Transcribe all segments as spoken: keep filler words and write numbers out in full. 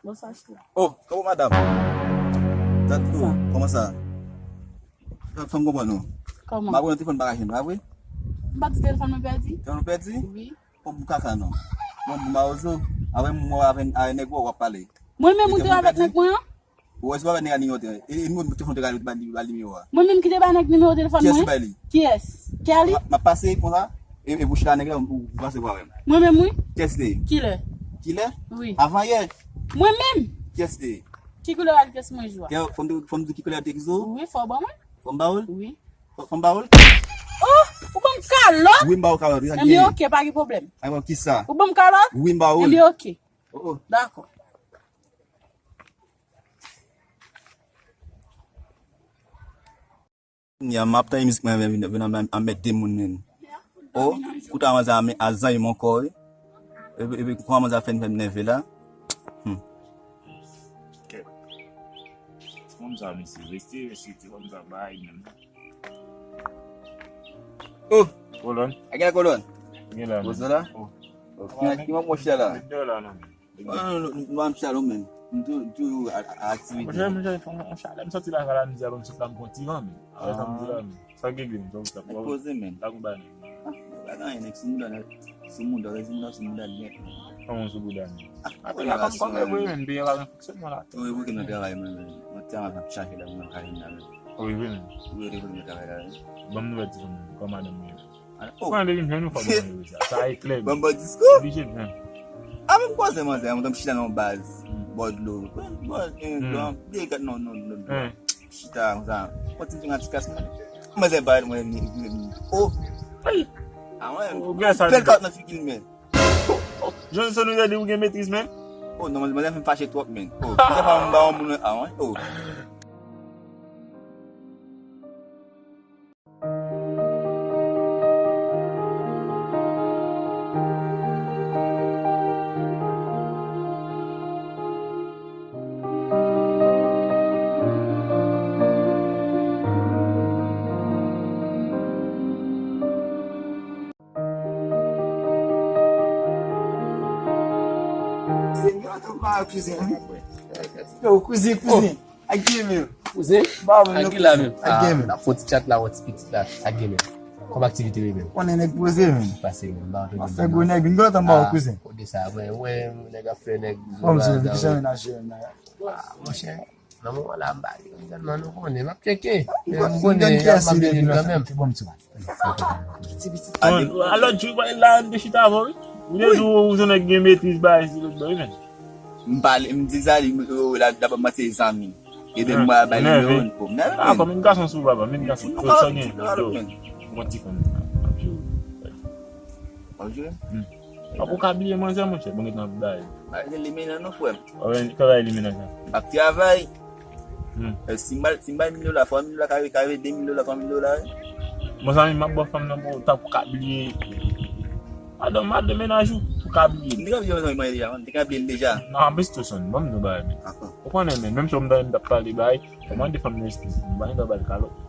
Bonswa, cheri. Oh, kòman madanm? Sa, kòman sa? Fè m konprann ou. Kòman? M ap pran telefòn pa ka jwenn, pa vre? M pa di telefòn mwen pèdi? Telefòn pèdi? Wi. Bon, pou kaka non. Bon, pou mawozo, avè m wè avè avè nèg wè w ap pale. Mwen menm ou te avèk nèg mwen an? Ou wè se pa avè nèg a nimewo te. E nimewo telefòn te ka ba nimewo a. Mwen menm ki te ba nèg nimewo telefòn mwen? Kiyès ki bay li? Kiyès? Kelly? M ap pase konsa, e, e pou chita nèg la, ou pase pou avè m. Mwen menm wi. Kiyès li? Kilè? Kilè? Wi. Avan yè? Mwen menm. Kiyès li? Ki koulè Adidas mwen jwe a? Fò m di ki koulè Adidas ou? Wi, fò w ban mwen. Fò m ba ou l? Wi. Fò m ba ou l? Oh, ou ban m kalòt? Wi, m ba ou kalòt, wi, sa k genyen. Ebyen, oke, pa gen pwoblèm. Ay, bon, kisa? Ou ban m kalòt? Wi, m ba ou l. Ebyen, oke. Oh, oh. Dakò. Kounye a, m ap tande mizik mwen vin, vin anmède moun menm. Oh, kout a manzè a zanmi m ankò, wi. Epi, epi, kòman manzè a fè n fè m nève la? Hmm. Kèt. Kòman sa, mesye? Rete, rete, kòman sa, bay menm. Oh! Kolòn. A gen kolòn? Gen la, men. Poze la? Oh. Oh, ki, ki mwen mwen chita la? Met deyò la, non. Ah, non, non, non, m chita la, men. M tou, tou a, a, a aktivite. Monchè, monchè, fò m, monchè, lè m soti lakay la, m di a, bon, m sot la, m pran ti van, men. Sa, sa m di la, men. Sa gen, gen, sa, sa, sa. Poze, men. La, m ba, men. Ah, pa gen anyen, nèg, sou mouda, nèg. Sou mouda, rezi mouda, sou mouda, nèg. Kòman sou mouda, men? Ah, apre la, kòm, kòm, men, peye pa gen fonksyonman la. Wi, wi, ke nan travay, men, men. Mwen te ap chache la, mwen ka vin la, men. Wi, wi, men. Wi, wi, nan travay la, men. Ban m nouvèl ti fanm nan, kòman madanm ou ye? Oh. Pran de vin jwenn ou fò ban mwen sa. Sa e klè. Ban m bon disko. Oblije, men. A, men m kwaze manzè, mwen, m chita nan baz. Hmm. Bò dlo. Bò, bò, eh, hmm, dlo, de gad non, non, non, dlo. Hmm. Chita, konsa. Kontinye yon ti kas, mwen. Manzè ba mwen, oh. Ay. A, mwen. Ou gen sa. Bèl kalòt nan figi l, men. Johnson, ou te di ou gen metriz, men? Oh, non, manzè fè m fache twòp, men. Oh, manzè fè m ba yon moun, a, mwen. Oh. Senyè, tonton pa kouzen, wi. Yo, kouzen, kouzen. Ak gen men. Kouzen? Ba, men, ak gen la men. Ak gen men. N ap fè ti chat la, wè ti pitit la. Ak gen men. Kòm aktivite li men. Konnen nèg poze men. Pase men, ba, fè gwo nèg vin gwo tan ba, kouzen. Kote sa, wè, wè, nèg ap fè nèg. Kòm se ki sa menaj la. Ah, monchè. Nan moman la, m pa gen gouvenman, nou konnen, m ap tcheke. Men m konnen y ap mande vin kanmenm. Bon, alò, Djouy, la, m te chita avè w, wi. Ou te di ou, ou se nèg gen metriz, bagay, si lòt bò, wi, men. M pale, m di sa, li, yo, la, la, m se zanmi. E de mwa, ba, li, yo, m nève. Ah, kòm yon gason sou papa, men gason. Sou sa gen, yo. Mwen ti fanm, ap jwe. Ap jwe? Hmm. Ou ka bliye manzè, monchè, bon, gen tan ap bay. Ba, se li mennen non, frè m. Ou wè, travay li mennen sa. M ap travay. Hmm. Eh, si m ba, si m ba mil dola, fò mil dola ka, ka de mil dola, twa mil dola, wi. Bon, zanmi, m ap ba fanm nan pou, tankou ka bliye. Madanm, madanm mennaj ou, pou ka bliye. M te ka bliye, mezanmi, mwen deja, m te ka bliye l deja. Non, bestou son, ban m nou bagay, men. Ou konnen, men, menm si m t ap pale bagay, fò mande fanm nan eskiz, m pa gen dwa ba l kalòt.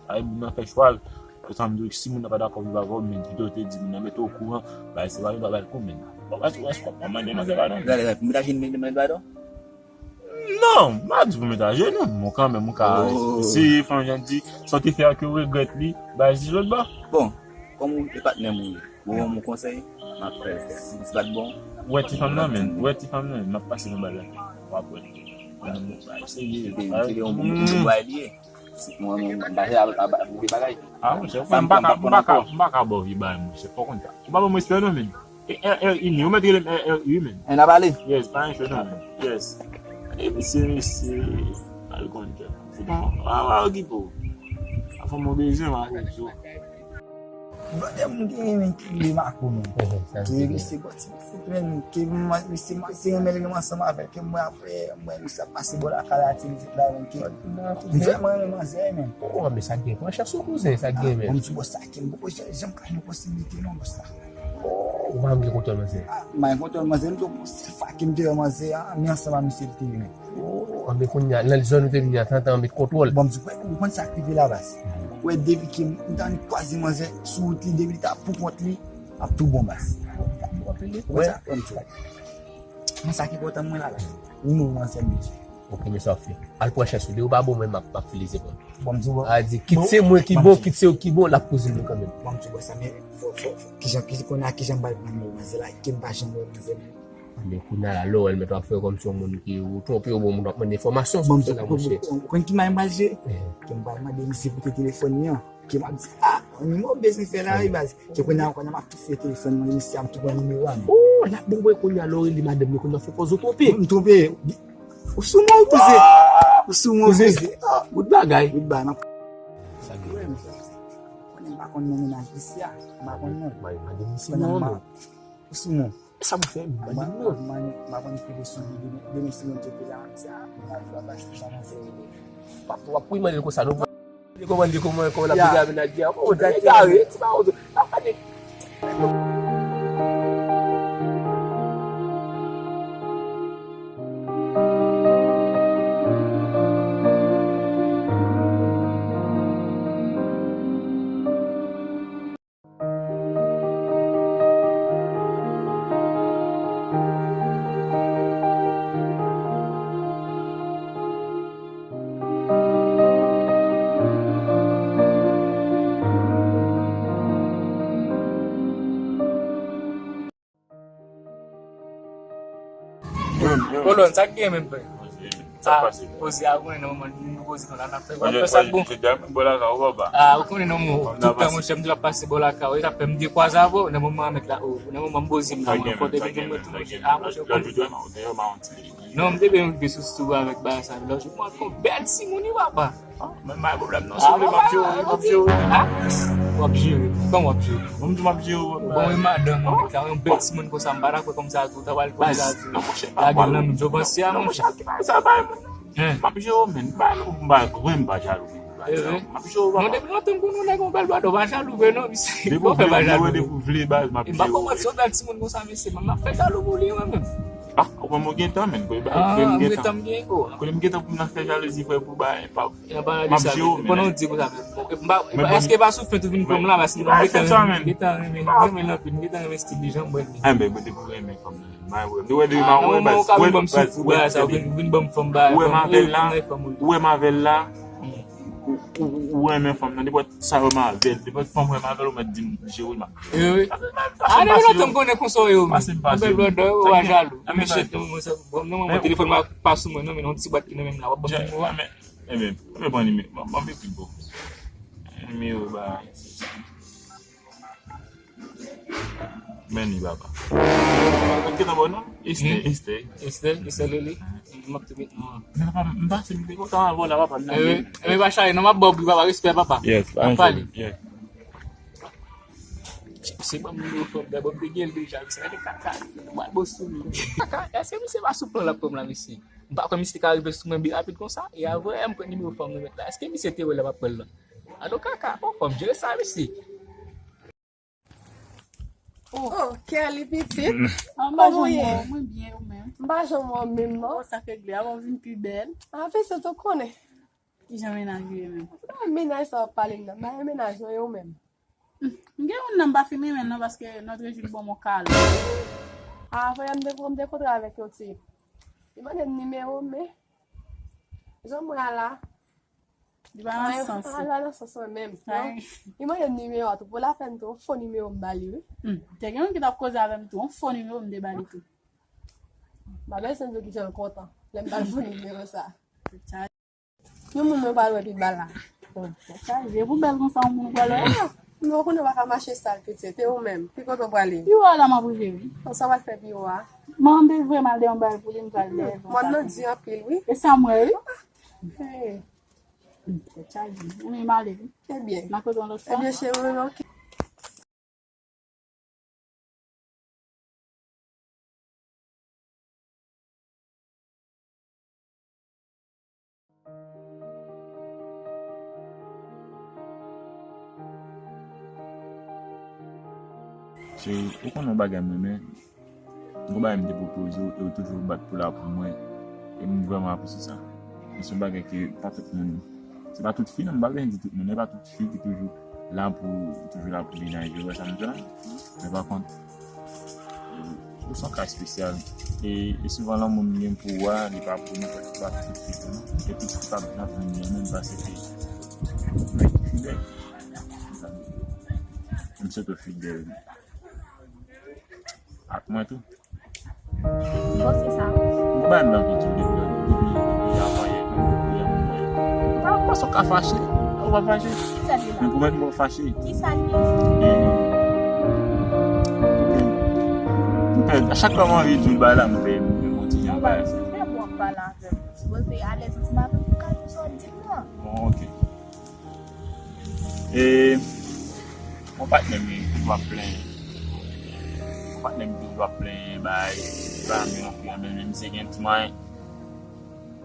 Ay, moun nan fè chwa l. Pou sa m di w, si moun nan pa dakò viv avè w, men pito w te di moun nan mete w okouran, bay se pa yon bagay kou men. Bon, èske, èske w ap mande manzè padon? Gade, gade, pou mete ajenou, mete, mete padon? Non, m pa di pou mete ajenou, men kanmenm, ou ka eseye fè yon jan di, sa w te fè a ke w regrèt li, bay jis lòt bò. Bon, kòm ou e patnè m ou ye, ou ban m yon konsèy, m ap fè l. Si, si pa t bon, wè ti fanm nan, men, wè ti fanm nan, m ap pase nan bagay. W ap wè. Mwen, mwen, mwen, se li, se li, yon, yon, yon bagay li ye. Si, mwen, mwen, m pa fè a, a, a, vye bagay. Ah, monchè, m pa ka, m pa ka, m pa ka ba w vye bagay, monchè, fò w konn sa. Ou pa ban mwen respè non, men. E R R I ni, ou mèt rele m R R I, men. N ap ale. Yes, pa yon chè non, men. Yes. E mesye, mesye, al konn sa. Foutan, pa, pa okipe w. A fò mwen bezwen, mwen bezwen. Brother, m gen yon ki rele Marco, men. Ki rele se bò ti pitit, men, ke m, misye, misye renmen l menm ansanm avè l, ke mwen apre, mwen, misye ap pase bò lakay la, ti pitit la, men, ke m vrèman renmen manzè, men. Oh, men sa gen pran chans ou kouzen, sa gen, men. Bon, m di bòs sa, ke m poko janm, janm ka jwenn posiblite, non, bòs sa. Oh, ou pa gen kontwòl manzè? Ah, m pa gen kontwòl manzè, m di w, se fa ke m te wè manzè a, men ansanm a misye l te ye, men. Oh, anben kounye a, nan zòn ou te vini a, tantan met kontwòl. Bon, m di, ou konn sa k rive la, baz. Ou wè, depi ke m, m t annik kwaze manzè sou wout li, depi li t ap pou kont li, ap tou bon, baz. Ou konn sa, wè, m di, Men sa ki enpòtan mwen la la. Nimewo manzè m bezwen. Ok, men sa w ap fè. Al pran chans ou. Depi w pa bon, mwen m ap, m ap file zepòl. Bon, m di w, a di, kit se mwen ki bon, kit se ou ki bon, l ap koze nou kanmenm. Bon, m di w sa, men fò, fò, fò, kijan, ki, kounye a, kijan m pral pran nimewo manzè la, ke m pa janm wè manzè la. Men kounye a la, lè w wè l mèt w ap fè kòmsi yon moun ki ou twonpe w, bon, moun w ap mande enfòmasyon sou sa, monchè. Ou konn ki may m pral jwe? Ke m pral mande misye pou te telefòn li an. Ke m ap di, ah, yon nimewo bezwen fè la, wi, baz. Ke kounye a, kounye a, m ap tou fè telefòn mwen, misye ap tou pran nimewo a, men. Oh, l ap bon, mwen, kounye a, lè w rele madanm li, kounye a, fè kòz ou twonpe. M twonpe. Ou sou mwen, ou poze. Ou sou mwen, ou poze. Bout bagay. Bout bagay, nan. Sa gen. Konnen m pa konn non mennaj misye a. M pa konn non. Mande misye non, non. Ou sou mwen. Sa pou fè, m pa di non. M pa konn ki sou li demen, demen si Bondye vle la, m di, ah, mennaj la, baz, sa nan se rele. W ap, w ap wi mande l konsa, non. Li kòmande kòman, kòman l ap egare mennaj li a. Oh, egare, ti pa oto. L ap gade. Kolòn, sa k gen menm, frè? Sa k pase? Poze a, ou konnen nan moman nou poze konn la, n ap fè, n ap fè sa k bon. Ah, ou konnen nan moman, tout tan, monchè, m di w ap pase bò lakay ou, e t ap fè m dekwaze avè w, nan moman an mèt la, oh, nan moman m poze m nan mwen, fò te vin jwenn mwen tou, monchè. Ah, monchè, ou konnen. Non, m te byen rive sou sou avèk bagay sa, lòt jou, mwen, kon bèl timoun, wi, papa. Ah, men pa gen pwoblèm non, si w vle, m ap jere, m ap jere. Ah, w ap jere? Kòman w ap jere? Bon, m di m ap jere, w ap. Bon, e madanm, ou ta yon bèl timoun konsa, m pa dakò kòmsa tou, ta pral konsa tou. Non, monchè, pa pral. Lage nan men Jovan si a, monchè. Sa pa. M ap jere w, men. M pa, m pa, mwen, m pa jalou, men. M ap jere w, papa. Non, depi lontan m konn ou nèg yon bèl bòdò, w pa jalou vre, non, misye. Depi w vle, depi w vle, baz, m ap jere w. E m pa konprann, se yon bèl timoun konsa, mesye, m ap fè jalou pou li, mwen menm. Ah, ou konn mwen gentan, men. Ah, gentan m gen, oh. Konnen m gentan pou m nan fè jalouzi, frè, pou bagay, pa. M ap jere w, men. Pandan w di konsa, men. Èske pa sou fent ou vin pran m la, paske m gentan renmen, renmen l anpil, m gentan renmen stil li, jan m wè l. Ah, men, mwen te pou renmen fanm nan. M te wè depi m wè, ou vin ban m fanm, bagay sa, ou vin, vin ban m fanm, bagay, ou wè m avè l la, ou wè m avè l la, ou, ou, ou renmen fanm nan, nenpòt sa wè m avè l, nenpòt fanm wè m avè l, ou mèt di m, jere l, m ap. Wi, wi. Ah, depi lontan m konnen konsa w ye, ou menm. Yon bèl bòdò, ou pa jalou. Mwen, mwen, mwen, telefòn mwen pa sou mwen, non, men yon ti bwat ki nan men m la, w ap ban m nimewo a. Ebyen, ebyen, ban nimewo, ban m ekri l pou ou. Nimewo, ba, men li, papa. Mwen gentan ba w non? Esther, Esther. Esther, Esther Lely. M ap tou met non. Men papa, m pase, m te kontan avè w la, papa. Ebyen, pa chaje non, m ap ba w bri, papa, respè, papa. Yes, n ap pale. Yes. Se ban m nimewo fanm nan, bon, m te gen l deja, misye, gade kaka, m al bon sou li. Kaka, èske misye pa sou plan l ap pran m la, mesye? M pa kwè misye te ka rive sou mwen byen rapid konsa, e avè m pran nimewo fanm nan mèt la, èske misye te wè l ap pran l lan? Alo kaka, oh, fò m jere sa, mesye. Oh, Kelly pitit. Kòman w ye? Mwen byen, ou menm? M pa janm wè w menm, non. Oh, sa fè glè, avan w vin pi bèl. Afe se tou konnen. Kijan mennaj ou ye menm? Ba mennaj sa w ap pale m nan. Ba mennaj ou ye ou menm. M gen youn nan m pa fin renmen l non, paske lòt jou li ban m yon kalòt. Ah, frè m te, m te kontre avèk yon tip. Li mande m nimewo m, men jan mwen a la. Li pa nan sans ou. Li pa nan sans mwen menm. Li mande m nimewo a tou. Pou la fè m tou, yon fo nimewo m ba li, wi. Hmm. Te gen youn ki t ap koze avè m tou. Yon fo nimewo m te ba li tou. M pa bezwen di w kijan l kontan lè m ba l fo nimewo sa. Yon moun mwen pral wè pi ba la. Sa je pou bèl konsa, yon moun pral wè. Ah, men ou konnen w pa ka mache sal, pitit, e ou menm? Pi kote w prale? Pi wo a la m ap rive, wi. Konsa w al fè pi wo a? Mwen m te vle m al de yon bagay pou li, m pral de. Mòn nan di anpil, wi. E sa m wè, wi. Hey. Tèt chaje. Ou menm ale, wi. Ebyen. N a kote yon lòt fwa. Ebyen, cheri, ok. Cheri, ou konn yon bagay mwen renmen? Gon bagay m te pwopoze w, e ou toujou bat pou la pou mwen. E m vrèman apresye sa. Men se yon bagay ke pa tout moun, se pa tout fi non, m pa bezwen di tout moun, men pa tout fi ki toujou la pou, toujou la pou mennaj yo, ou wè sa m di la? Men pa kont, ou se yon ka espesyal. E, e souvan lè moun gen pouvwa, li pa pou nenpòt ki pa tout fidèl non. Epi ki pa ap jan pou moun menm paske se nèg ki fidèl. M sot fidèl ak mwen tou. Bon, se sa. Ou pa nan ki di depi depi depi avan yè, depi yè mwen mwen. Pa pa sa ka fache. Ou pa fache. Ki sa li la? Men pou mwen m pa fache. Ki sa li? Mpè a chak fwa mwen anvi di l bagay la, mpè mpè yon ti jan bagay. Fè bon pale avè m. Sipoze alèz ansanm avè m pou ka di sa w di m nan. Bon, ok. E yon patnè m toujou ap plenyen. Yon patnè m toujou ap plenyen bay pa menm anpil anpil men misye gen ti mwayen.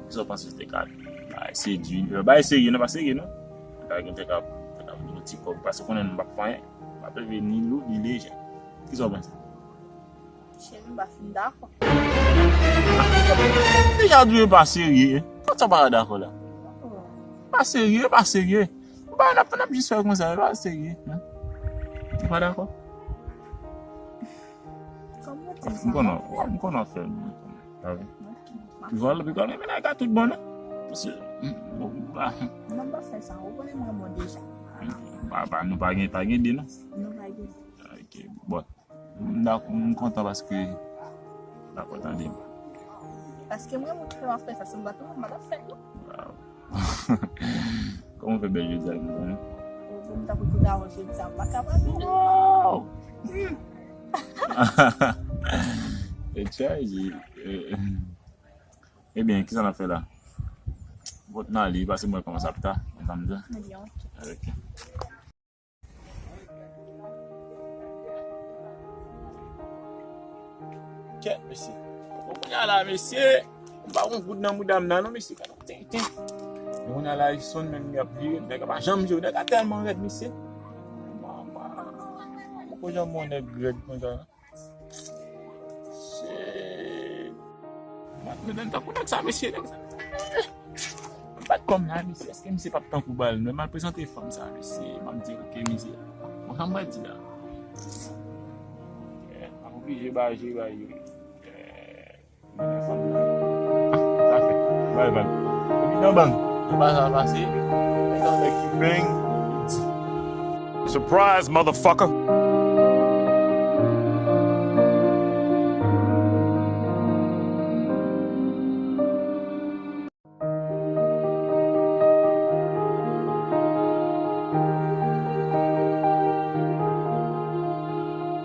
Kisa w panse te ka bay sedwi bay serye non pa serye non. Bagay gen te ka te ka vin yon ti kòb paske konnen nou p ap fè anyen. M ap leve ni lou ni leje. Kisa w panse? Cheri, m pa fin dakò. Deja di w pa serye. Poukisa w pa dakò la? Pa serye, pa serye. Ou pa n ap n ap jis fè konsa, e pa serye. Ou pa dakò? Kòman w di sa? M konnen, m konnen w ap fè m. Pi vòlè, pi vòlè, men nèg la tout bon non. Paske bon, pa. Non, pa fè sa. Ou konnen mwen bon deja. Pa pa nou pa gen pa gen de non. Nou pa gen. Ok, bon. M dakò, m kontan paske dakò tande m. Paske mwen moun ki fè m ap fè sa, si m pa t ou, m pa t ap fè l non. Kòman w fè bèl jodi a, mezanmi? Ou di m tankou kou dawon jodi a, m pa kapab non. Wow! E chaje. Ebyen, kisa n ap fè la? Vòt nan ale, pase mwen kòman sa pita, mezanmi. Ebyen, ok. Ok. Kèt, mesye. Bon, kounye a la, mesye, m pa gon goud nan mouda m nan, non, mesye. Gade yon tenten. Men kounye a la, li sonn, men li ap vire. Nèg la pa janm jwe. Nèg la tèlman rèd, mesye. Manman. Poko janm wè yon nèg rèd konsa, non. Shit. Mwen, mwen tankou nèg sa, mesye, nèg sa. Bat kòm la, mesye. Èske misye p ap tankou bal? Mwen mal prezante fanm sa, mesye. M ap di, ok, misye. Bon, sa m pral di la. Yeah, m ap oblije ba je ba yo. Yeah. Sa fèt. Bay bang. Epi nan bang. Nan bang sa pase. Nèg sa nèg ki bang. Surprise, motherfucker!